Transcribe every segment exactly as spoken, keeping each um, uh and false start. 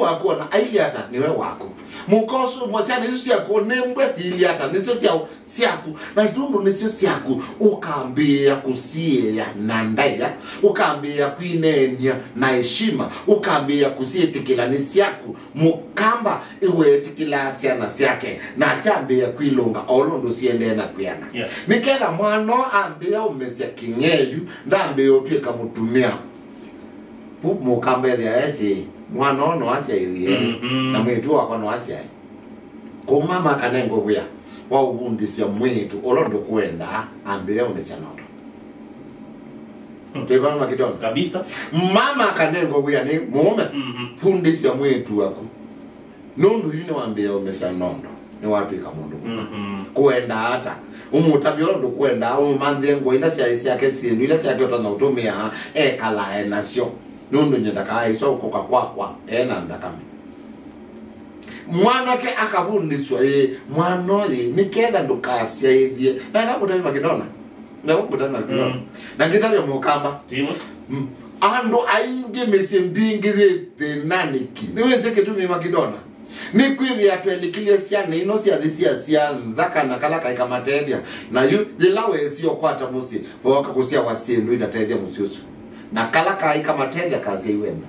waku ona ailyĩ ata nĩwe waku. Mũka ũsu, mwa syana isu syaku nĩ mbwe siilyĩ ata nĩsyo syaũ syaku. Na nũndũ nĩsyo syaku, ũkambĩĩa kũsiĩĩa na ndaĩa, ũkambĩĩa kwineeny'a na heshima, ũkambĩĩa kũsyĩtĩkĩla nĩ syaku. Mũkamba ĩweetĩkĩlaa syana syake, na akyambĩĩa kwilũnga o ũla ũndũ siendee na kwĩana. Yeah. Nĩ ketha mwana ũũ ambĩĩa ũmesya kĩng'eyu, ndambĩĩa ũtw'ĩka mũtumĩa. Pu mũkamba ethĩa esĩ, mwana ũũ no asyaĩthie, Mhm. na mwĩĩtu wakwa no asyae. Kũu mama akanengwa wĩa wa ũvundĩsya mwĩĩtu ũla ũndũ kwendaa ambĩĩa ũmesya nondo. Hmm. Twĩvana Makidono? Kabisa. Mama akanengwa wĩa nĩ mũũme, Mhm. fundĩsya mwĩĩtu waku. Nũndũ yu nĩwambĩĩa ũmesya nondo, nĩwatw'ĩka mũndũ mũka. Mhm. Kũendaa ata? Ũmũtavye ũla ũndũ kũendaa, ũmũmanthĩe ngũa ila syaĩ syake, syĩndũ ila syake ũtonya ũtũmĩaa, ekalae nasyo. Nũndũ nyenda kaaĩswa ũkũka kwakwa e na nthakame. Mwanake akavundĩsw'a, ĩ, mwana ũyĩ, nĩ ketha ndũkasyaĩthie. Na eka kũtavya Makidona. Na eka kũtavya Makidona. Mm. Na ngĩtavya mũkamba. Timo. Mm. Andũ aingĩ mĩsyĩ mbingĩ yĩ thĩnanĩ ki. Nĩwĩsĩ kĩtumi Makidona? Nĩ kwĩthĩa twelikilye syana ino syathi syasya nza kana kala kaĩ kamatethya. Na yu, yĩla wesie ũkwata mũsyĩ, vooka kũsyawa syĩndũ itatethya mũsyĩ ũsu. Na kala kaĩ kamatethya kasyaiwe nza.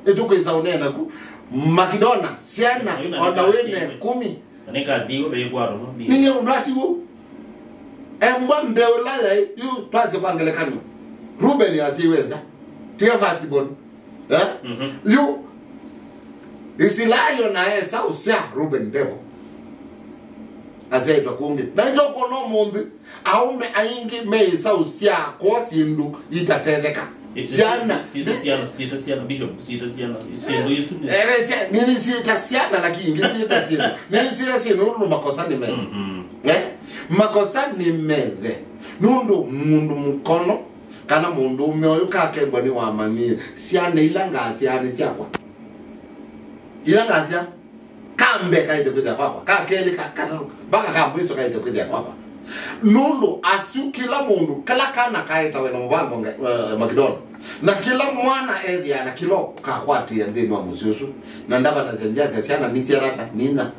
Nĩtũkwĩsa ũneena ku, Makidona, syana, Ũyũ na ona wĩ na nĩkasyiwe. Ĩkũmi. Na nĩkasyiwe, vekwatwa, no? Nĩnyie ũndũ ati wũ. Embwa mbeũ ĩla yaĩ, yu twasye kwa ngelekany'o. Ruben asyiwe nza. Tiwe first born. Eh? Mhm. Yu, Isilayo na Esau sya Ruben ndevo. Asyaĩtwe kũngĩ. Na nĩtũkwona ũmũnthĩ, aũme aingĩ me Esau sya kwoo syĩndũ itatetheka. Ĩ, ĩ, syana. Syĩta syana, syĩta syana, Bishop, syĩta syana, syĩndũ isu nĩ Eh, sya-, nĩ, nĩ syĩta syana, lakini ingĩ syĩta syĩndũ. Nĩ syĩta syĩndũ, nũndũ makosa nĩ methe. Mhm. Eh? Makosa nĩ methe. Nũndũ mũndũ mũkono, kana mũndũ ũme ũyũ kakengwa nĩ wamanyie, syana ila ngasyaa nĩ syakwa. Ila ngasyaa, ka mbee kaĩte kwĩthĩa kwakwa, ka kelĩ, ka katatũ, mpaka ka mwiso kaĩte kwĩthĩa kwakwa. Nũndũ asu kĩla mũndũ, kala kana kaĩtawe na mũvango nge-, eh, Makidono. Na kĩla mwana ethĩaa na kĩla ũkakwatĩĩa nthĩnĩ wa mũsyĩ ũsu. Na ndavanasya ngyasya syana nĩsyalata, nĩnya.